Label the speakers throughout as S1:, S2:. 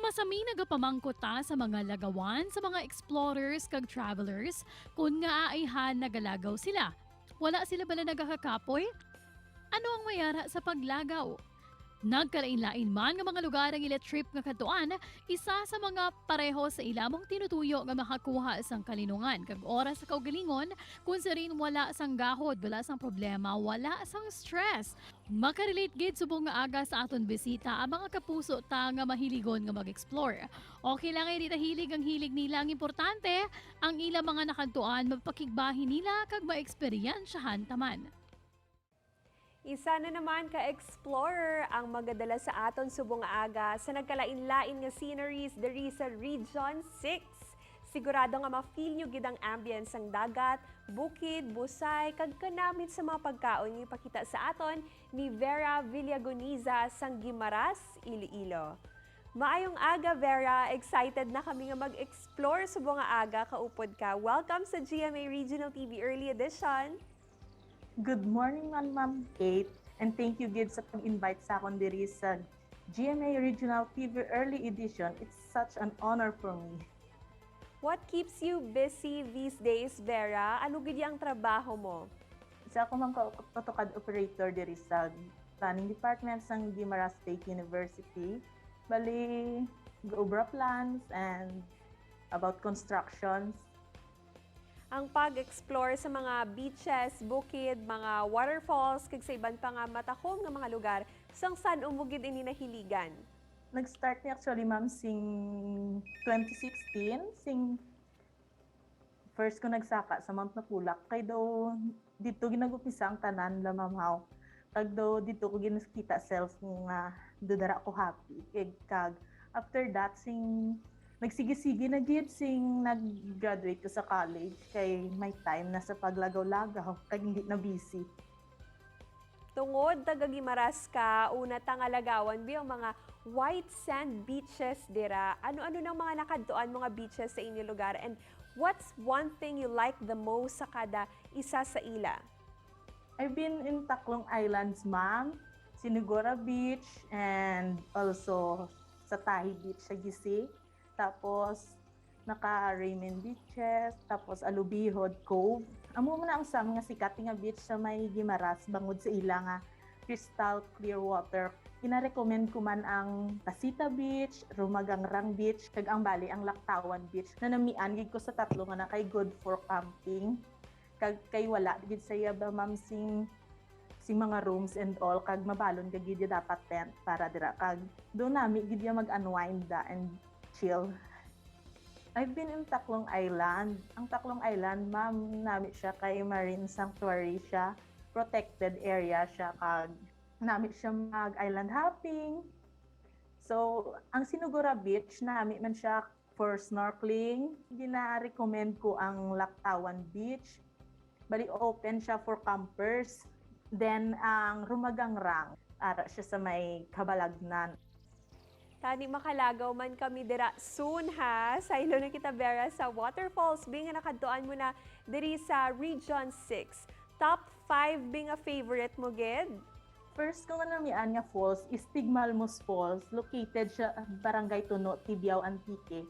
S1: Pasami nagapamangkot ta sa mga lagawan, sa mga explorers kag travelers, kung ngaa ayhan nagalagaw sila. Wala sila bala nagakakapoy? Ano ang mayara sa paglagaw? Nagkalain-lain man nga mga lugar ang ila trip nga kadtuan, isa sa mga pareho sa ilamong tinutuyo nga makakuha sang kalinungan kag oras sa kaugalingon kung sa rin wala sang gahod, wala sang problema, wala sang stress. Makarelate gid subong nga aga sa aton bisita ang mga kapuso ta nga mahiligon nga mag-explore. Okay lang ay di ta hilig ang hilig nila. Ang importante, ang ila mga nakadtuan mapakigbahin nila kag maeksperiensyahan taman.
S2: Isa na naman ka-explorer ang magadala sa aton subong aga sa nagkalain-lain nga sceneries diri sa Region 6. Sigurado nga ma-feel nyo gid ang ambience sang dagat, bukid, busay, kag kanamit sa mga pagkaon nga ipakita sa aton ni Vera Villagoniza sang Guimaras, Iloilo. Maayong aga, Vera. Excited na kami nga mag-explore subong nga aga kaupod ka. Welcome sa GMA Regional TV Early Edition.
S3: Good morning man, Ma'am Kate. And thank you gid sa pag-invite sa akon diri sa GMA Regional TV Early Edition. It's such an honor for me.
S2: What keeps you busy these days, Vera? Ano gid ang trabaho mo?
S3: Isa ako man ka AutoCAD operator diri sa Planning Department sa Guimaras State University. Bali, obra plans and about constructions.
S2: Ang pag-explore sa mga beaches, bukid, mga waterfalls, kag sa iban pa nga matahom nga mga lugar, sang san-o mo gid ini nahiligan?
S3: Nag-start ni actually, ma'am, sing 2016, sing first ko nagsaka sa Mount Mapulac kay daw dito ginagupisa ang tanan la, ma'am, haw. Kag daw dito ko ginakita self nga dudara ko happy. Kay kag after that, sing nagsige-sige na gid sing nag-graduate ko sa college kay may time na sa paglagaw-lagaw kag hindi na busy.
S2: Tungod taga Guimaras ka, una ta nga lagawan bi ang mga white sand beaches dira. Ano-ano nang mga nakadtuan mga beaches sa inyong lugar and what's one thing you like the most sa kada isa sa ila?
S3: I've been in Taklong Islands, ma'am, Sinugora Beach, and also sa Tahi Beach sa Gisi. Tapos, naka Raymen Beaches, tapos Alubihod Cove. Amo man na ang sa mga sikat nga beach sa may Guimaras bangod sa ila nga crystal clear water. Gina-recommend ko man ang Pasita Beach, Rumagangrang Beach, kag ang bali ang Laktawan Beach. Nanamian gid ko sa tatlo nga na kay good for camping. Kag kay wala gid saya ba, ma'am, sing mga rooms and all, kag mabalon kag gid dapat tent para dira kag do nami gid ya mag-unwind da and chill. I've been in Taklong Island. Ang Taklong Island, ma'am, nami siya kay Marine Sanctuary siya. Protected area siya kag nami siya mag-island hopping. So, ang Sinugura Beach, nami man siya for snorkeling. Gina-recommend ko ang Laktawan Beach. Bali, open siya for campers. Then, ang Rumagangrang, ara siya sa may Kabalagnan.
S2: Tani makalagaw man kami dira soon ha. Saylo na kita, Vera, sa waterfalls bi nga nakadtuan mo na diri sa Region 6. Top 5 bi nga favorite mo gid?
S3: First ko nga namian nga falls is Tigmalmos Falls, located siya Barangay Tuno, Tibiao, Antique.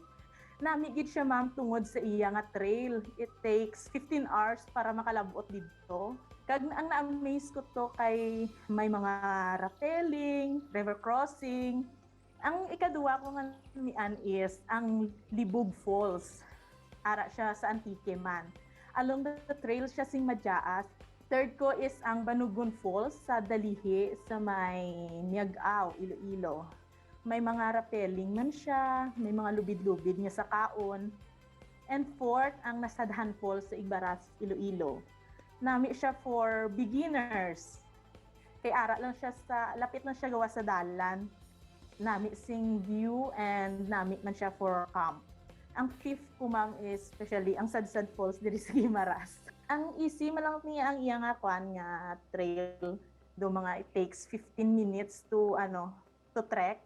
S3: Nami gid siya, ma'am, tungod sa iya nga trail. It takes 15 hours para makalabot didto. Kag ang na-amaze ko to kay may mga rappelling, river crossing. Ang ikaduwa ko nga namian is ang Libug Falls. Ara siya sa Antique man. Along the trail siya sing Madyaas. Third ko is ang Banugon Falls sa Dalihi sa may Miagao, Iloilo. May mga rappelling man siya, may mga lubid-lubid niya sa kaon. And fourth, ang Nasadhan Falls sa Igbaras, Iloilo. Nami siya for beginners. Kay ara lang siya sa, lapit lang siya gawa sa dalan. Nami sing view and nami man siya for camp. Ang fifth ko, ma'am, is especially ang Sadsad Falls diri sa Guimaras. Ang easy man lang niya ang iya nga kwan nga trail do, mga it takes 15 minutes to ano to trek.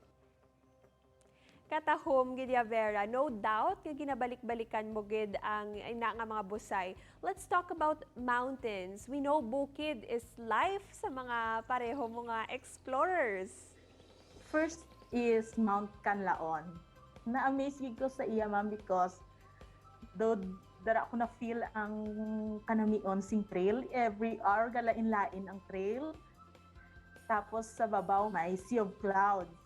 S2: Katahom gid ya, Vera. No doubt nga ginabalik-balikan mo gid ang ina nga mga busay. Let's talk about mountains. We know bukid is life sa mga pareho mo nga explorers.
S3: First is Mount Kanlaon. Na-amaze gid ko sa iya, ma'am, because do dara ko na feel ang kanamion sing trail. Every hour galain-lain ang trail. Tapos sa babaw may sea of clouds.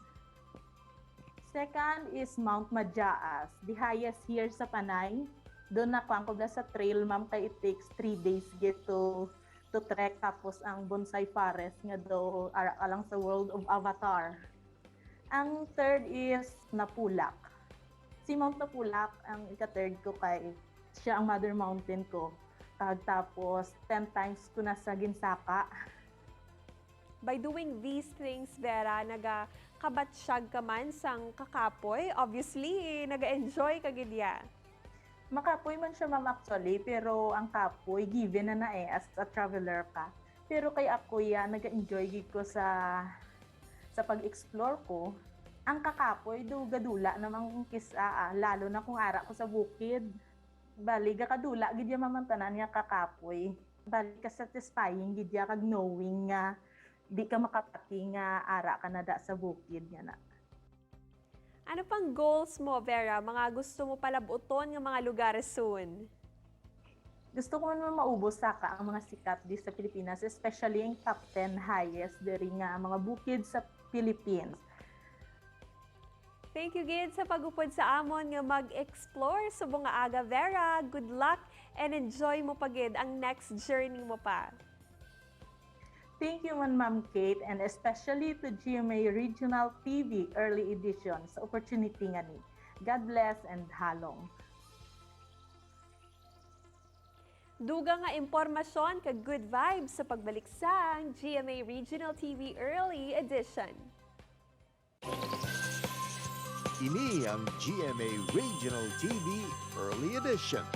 S3: Second is Mount Madyaas, the highest here sa Panay. Doon na ko sa trail, ma'am, kay it takes 3 days get to trek, tapos ang bonsai forest nga do ara ka lang sa world of Avatar. Ang third is Napulak. Si Mount Napulak ang ika-third ko kay siya ang mother mountain ko. Kag tapos 10 times ko na sa ginsaka.
S2: By doing these things, Vera, naga kabatsyag ka man sang kakapoy. Obviously, naga-enjoy ka gid ya.
S3: Makapoy man siya, ma'am, actually, pero ang kapoy, given na na eh, as a traveler ka. Pero kay ako ya, naga-enjoy gid ko sa pag-explore ko. Ang kakapoy, do gadula namang kisa, ah, lalo na kung ara ko sa bukid. Bali, gakadula, gid ya mamantanan nga kakapoy. Bali, ka satisfying gid ya kag knowing nga di ka makapati nga ara ka na da sa bukid nga na.
S2: Ano pang goals mo, Vera? Mga gusto mo palabuton nga mga lugar soon?
S3: Gusto ko naman maubos saka ang mga sikat di sa Pilipinas, especially yung top 10 highest diri nga mga bukid sa Philippines.
S2: Thank you, gid, sa pagupod sa amon nga mag-explore sa nga aga, Vera. Good luck and enjoy mo pagid ang next journey mo pa.
S3: Thank you man, Ma'am Kate, and especially to GMA Regional TV Early Edition sa opportunity nga ni. God bless and halong.
S2: Duga nga impormasyon kag good vibes sa pagbalik sa GMA Regional TV Early Edition.
S4: Ini ang GMA Regional TV Early Edition.